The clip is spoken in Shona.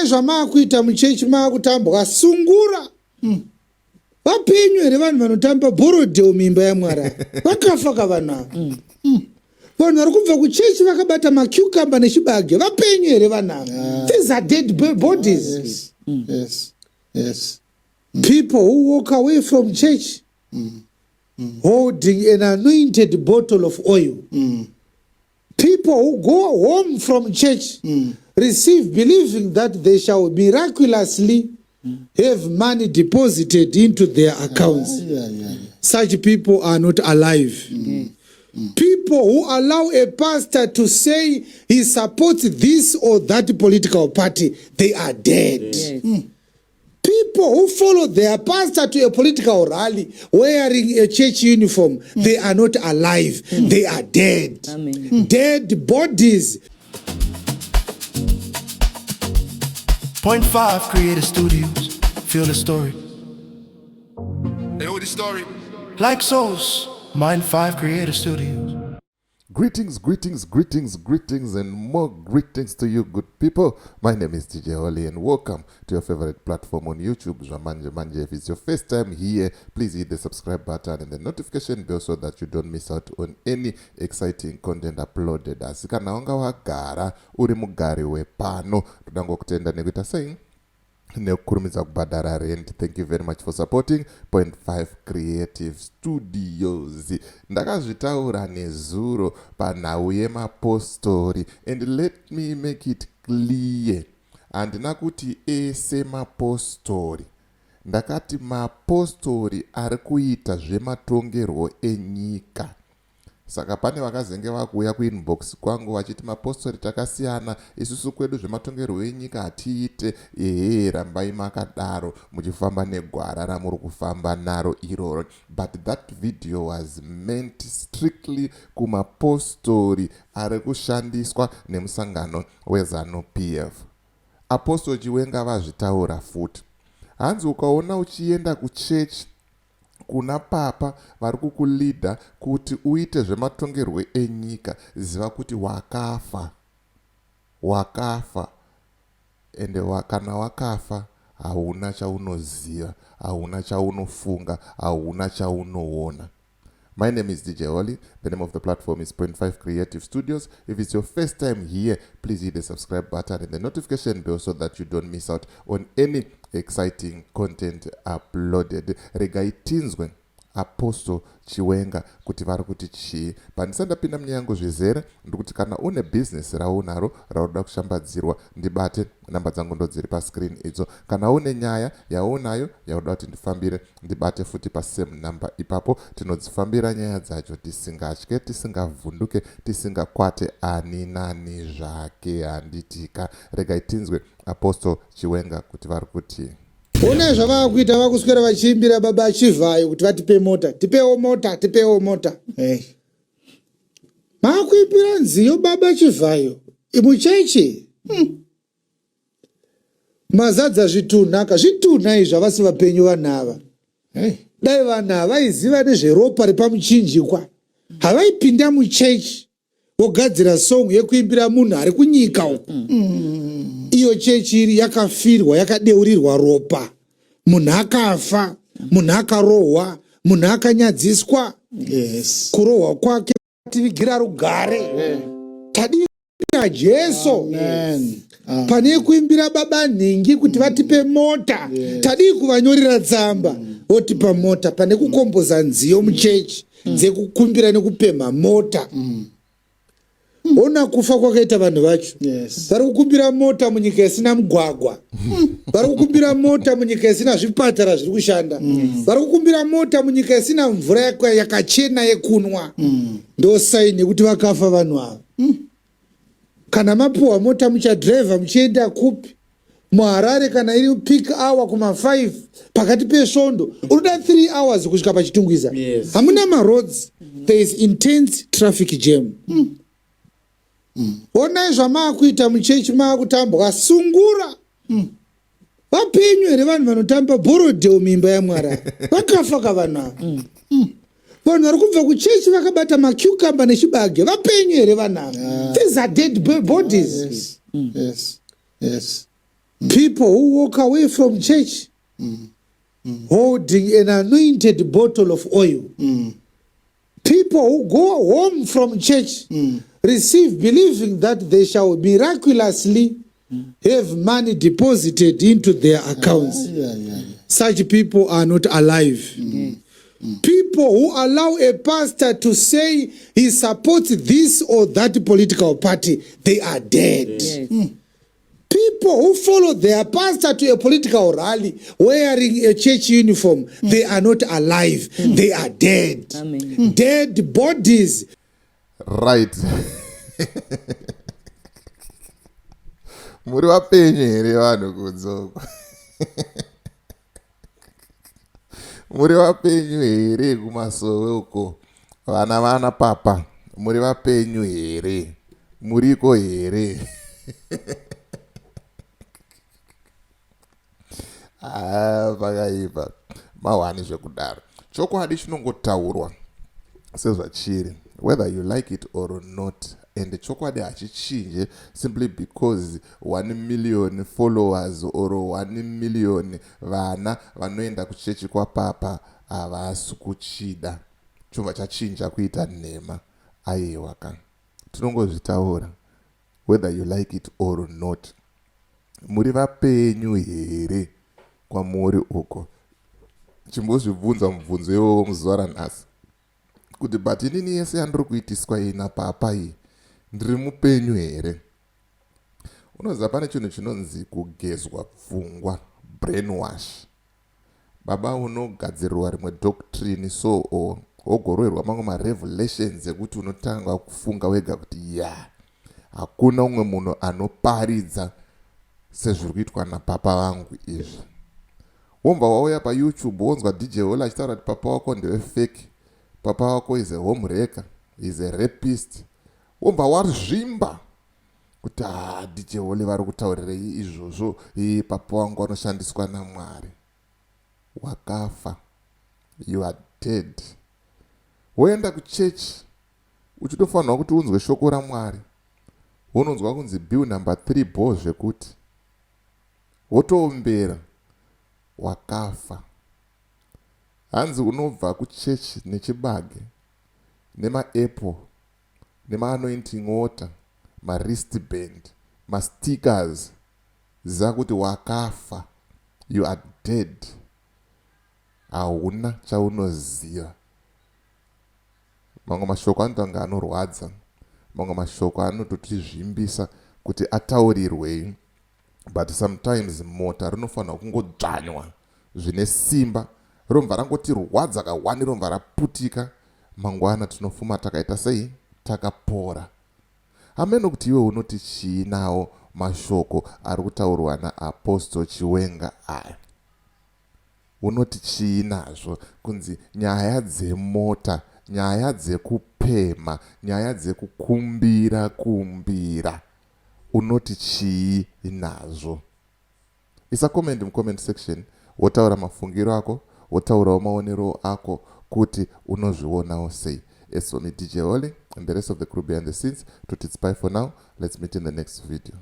Onai zvamaakuita muchechi maakutambwa sungura. Vapenyu here vanhu vanotamba Borrowdale muimba yaMwari ava? Vakafa ka vanhu ava. Vanhu vari kubva kuchechi vakabata macucumber nechibage vapenyu here vanhu ava? These are dead bodies. Yes. Yes. Yes. People who walk away from church holding an anointed bottle of oil. People who go home from church receive believing that they shall miraculously have money deposited into their accounts. Such people are not alive. People who allow a pastor to say he supports this or that political party, they are dead. People who follow their pastor to a political rally wearing a church uniform, they are not alive. They are dead. Amen. Dead bodies. Point 5 Creative Studios. Feel the story. They know the story. Like souls, Mind 5 Creative Studios. Greetings, greetings, greetings, greetings, and more greetings to you, good people. My name is DJ Holly, and welcome to your favorite platform on YouTube, Zvamanje Manje. If it's your first time here, please hit the subscribe button and the notification bell so that you don't miss out on any exciting content uploaded. Asi kana wanga wagara uri mugari wepano, ndoda ngokutenda nekuita sei nekukurumidza kubhadhara rent. Thank you very much for supporting Point 5 Creative Studios. Ndakazvitaura nezuro panhau yemapostori, and let me make it clear, handina kuti ese mapostori. Ndakati mapostori ari kuita zvematongerwo enyika. Saka pane vakazenge vakuuya kuinbox kwangu vachiti mapostori takasiyana isusu, kwedu zvematongerwo enyika hatiite. Ehe, rambai makadaro muchifamba negwara ramuri kufamba naro iroro, but that video was meant strictly kumapostori ari kushandiswa nemusangano weZANU PF. Apostle Chiwenga vazvitaura futi, hanzi ukaona uchienda kuchechi kuna papa vari kukuleada kuti uite zvematongerwo enyika, ziva kuti wakafa, wakafa. Ende kana wakafa hauna chaunoziva, hauna chaunofunga, hauna chaunoona. My name is DJ Holly. The name of the platform is Point 5 Creative Studios. If it's your first time here, please hit the subscribe button and the notification bell so that you don't miss out on any exciting content uploaded. Regai tinzwe Apostle Chiwenga kuti vari kuti chii. Pandisati ndapinda munyaya yangu zvizere, ndikuti kana une bhizinesi raunaro raunoda kushambadzirwa, ndibate. Namba dzangu ndodziri pascreen idzo. Kana une nyaya yaunayo yaunoda kuti ndifambire, ndibate futi pasame number ipapo. Tinodzifambira nyaya dzacho tisingatye, tisingavhunduke, tisingakwate ani nani zvake, handitika? Regai tinzwe Apostle Chiwenga kuti vari kuti. Onai zvavaakuita, vakuswera vachiimbira baba Chivhayo kuti vatipe mota, tipewo mota, tipewo mota. Hey. Maakuimbira nziyo baba Chivhayo muchechi. Mazadza zvitunha ka, zvitunha izvi, havasi vapenyu vanhu ava. Hey. Dai vanhu ava vaiziva nezveropa repamuchinjikwa, havaipinda muchechi vogadzira song yekuimbira munhu ari kunyika uku. Iyo chechi iri yakafirwa, yakadeurirwa ropa, munhu akafa, munhu akarohwa, munhu akanyadziswa. Kurohwa kwake tivigira rugare. Tadii Jesu? Amen. Amen. Pane kuimbira baba nhingi kuti vatipe mota, tadii kuvanyorera tsamba votipa mota, pane kukomboza nziyo muchechi dzekukumbira nekupemha mota? Ona kufa kwakaita vanhu vacho. Vari kukumbira mota munyika isina mugwagwa, vari kukumbira mota munyika isina zvipatara zviri kushanda, vari kukumbira mota munyika isina mvura yakachena yekunwa. Ndo sign yekuti vakafa vanhu ava. Kana mapiwa mota, muchadhiraivha muchienda kupi muHarare? Kana iri peak hour kuma5 pakati pesvondo, unoda 3 hours kusvika paChitungwiza. Hamuna maroads, there is intense traffic jam. Onai zvamaakuita muchechi, maakutambwa sungura. Vapenyu here vanhu vanotamba Borrowdale muimba yaMwari ava? Vakafa ka vanhu ava. Vanhu vari kubva kuchechi vakabata macucumber nechibage vapenyu here vanhu ava? These are dead bodies. Yes. Yes. People who walk away from church holding an anointed bottle of oil. People who go home from church receive believing that they shall miraculously have money deposited into their accounts. Such people are not alive. People who allow a pastor to say he supports this or that political party, they are dead. People who follow their pastor to a political rally wearing a church uniform, they are not alive. They are dead. Amen. Dead bodies. Right, muri vapenyu here vanhu kunzoko? Muri vapenyu here kumasowe uko? Vana vana papa, muri vapenyu here? Muriko here? Ah, pakaipa mahwani zvekudaro. Chokwadi chinongotaurwa sezvachiri, whether you like it or not, and chokwadi hachichinje simply because 1 million followers or 1 million vana vanoenda kuchechi kwapapa havasi kuchida, chobva chachinja kuita nhema. Aiwa ka, tinongozvitaura whether you like it or not. Muri vapenyu here kwamuri uko? Chimbozvibvunza mubvunzo iwowo muzuva ranhasi kuti, but inini yese yandiri kuitiswa iyi napapa iyi, ndiri mupenyu here? Unoziva pane chinhu chinonzi kugezwa pfungwa, brainwash. Baba, unogadzirirwa rimwe doctrine, so o wogoroverwa mamwe marevelations ekuti unotanga kufunga wega kuti ya, hakuna umwe munhu anoparidza sezviri kuitwa napapa vangu izvi. Wobva wauya paYouTube, wonzwa DJ Holy achitaura kuti papa wako ndewefake, papa wako is a home wrecker, is a rapist. Wobva wazvimba kuti, ha, DJ Holy vari kutaurirei izvozvo? Ii, papa wangu vanoshandiswa naMwari. Wakafa, you are dead. Woenda kuchechi uchitofanirwa kuti unzwe shoko raMwari, wononzwa kunzi bill number 3 bho zvekuti wotoombera. Wakafa. Hanzi unobva kuchechi nechibage, nemaapple, nemaanointing water, mawristband, mastickers. Ziva kuti wakafa, you are dead, hauna chaunoziva. Mamwe mashoko anotanga anorwadza, mamwe mashoko anototizvimbisa kuti ataurirwei, but sometimes mota rinofanirwa kungodzvanywa zvine simba, robva rangotirwadza kawani, robva raputika. Mangwana tinofuma takaita sei? Takapora. Hameno kuti iwe unoti chii nawo mashoko ari kutaurwa naApostle Chiwenga aya. Unoti chii nazvo, kunzi nyaya dzemota, nyaya dzekupema, nyaya dzekukumbira kumbira? Unoti chii nazvo? Isa comment mucomment section, wotaura mafungiro ako, wotaurawo maonero ako kuti unozvionawo sei. As for me, DJ Holy and the rest of the crew behind the scenes, to it's bye for now. Let's meet in the next video.